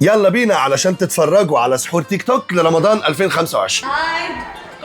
يلا بينا علشان تتفرجوا على سحور تيك توك لرمضان 2025. hi،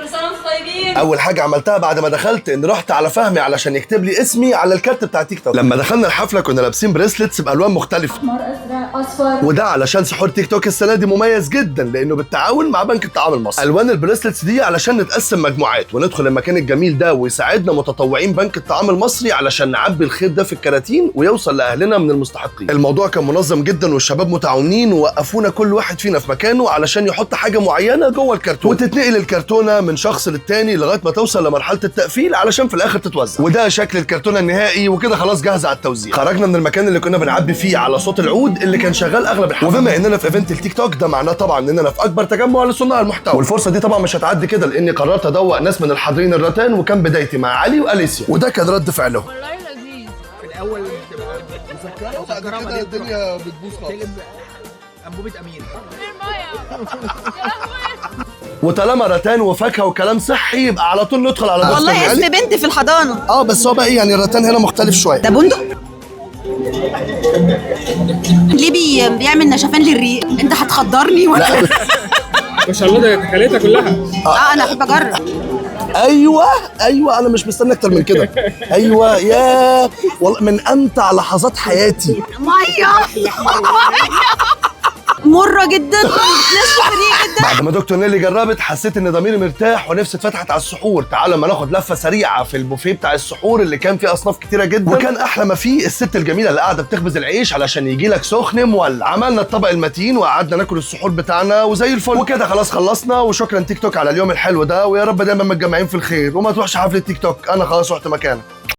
كل سنة وانتم طيبين. اول حاجة عملتها بعد ما دخلت ان رحت على فهمي علشان يكتب لي اسمي على الكارت بتاع تيك توك. لما دخلنا الحفلة كنا لابسين bracelets بالوان مختلفه، احمر، ازرق، اصفر، وده علشان سحور تيك توك السنة دي مميز جدا لانه بالتعاون مع بنك الطعام المصري. الوان ال bracelets دي علشان نتقسم مجموعات وندخل المكان الجميل ده ويساعدنا متطوعين بنك الطعام المصري علشان نعبي الخير ده في الكراتين ويوصل لاهلنا من المستحقين. الموضوع كان منظم جدا والشباب متعاونين ووقفونا كل واحد فينا في مكانه علشان يحط حاجة معينة جوه الكرتون، وتتنقل الكرتونه من شخص للتاني لغاية ما توصل لمرحلة التقفيل علشان في الاخر تتوزع. وده شكل الكرتونه النهائي، وكده خلاص جاهزة على التوزيع. خرجنا من المكان اللي كنا بنعبي فيه على صوت العود اللي كان شغال اغلب الحفلة. وبما اننا في event التيك توك ده معناه طبعا اننا في اكبر تجمع لصناع المحتوى، والفرصة دي طبعا مش هتعدي كده لاني قررت ادوق ناس من الحاضرين الرتان، وكان بدايتي مع علي واليسيا، وده كان رد فعلهم. والله لذيذ. في الاول بتبقى مسكره وبعد كده الدنيا بتبوظ خالص. تقلب انبوبة امير. وطالما رتان وفاكهة وكلام صحي يبقى على طول ندخل على دكتور والله علي. اسم بنت في الحضانة. اه بس هو بقى ايه يعني الرتان هنا مختلف شوية. ده بندق ليه بيعمل نشفان للريق؟ انت هتخدرني ولا؟ ما شاء الله ده خليتها كلها. اه انا احب اجرب. ايوه ايوه انا مش مستني اكتر من كده. ايوه يا والله من امتع لحظات حياتي. مية مرة جدا وبتنشف الريق جدا. بعد ما دكتور نيلي جربت حسيت ان ضميري مرتاح ونفسي اتفتحت على السحور. تعالوا ما ناخد لفه سريعة في البوفيه بتاع السحور اللي كان فيه اصناف كتيرة جدا، وكان احلى ما فيه الست الجميلة اللي قاعدة بتخبز العيش علشان يجي لك سخن مولع. عملنا الطبق المتين وقعدنا ناكل السحور بتاعنا وزي الفل، وكده خلاص خلصنا. وشكرا تيك توك على اليوم الحلو ده، ويا رب دايما متجمعين في الخير وما تروحش حفلة تيك توك، انا خلاص رحت مكانك.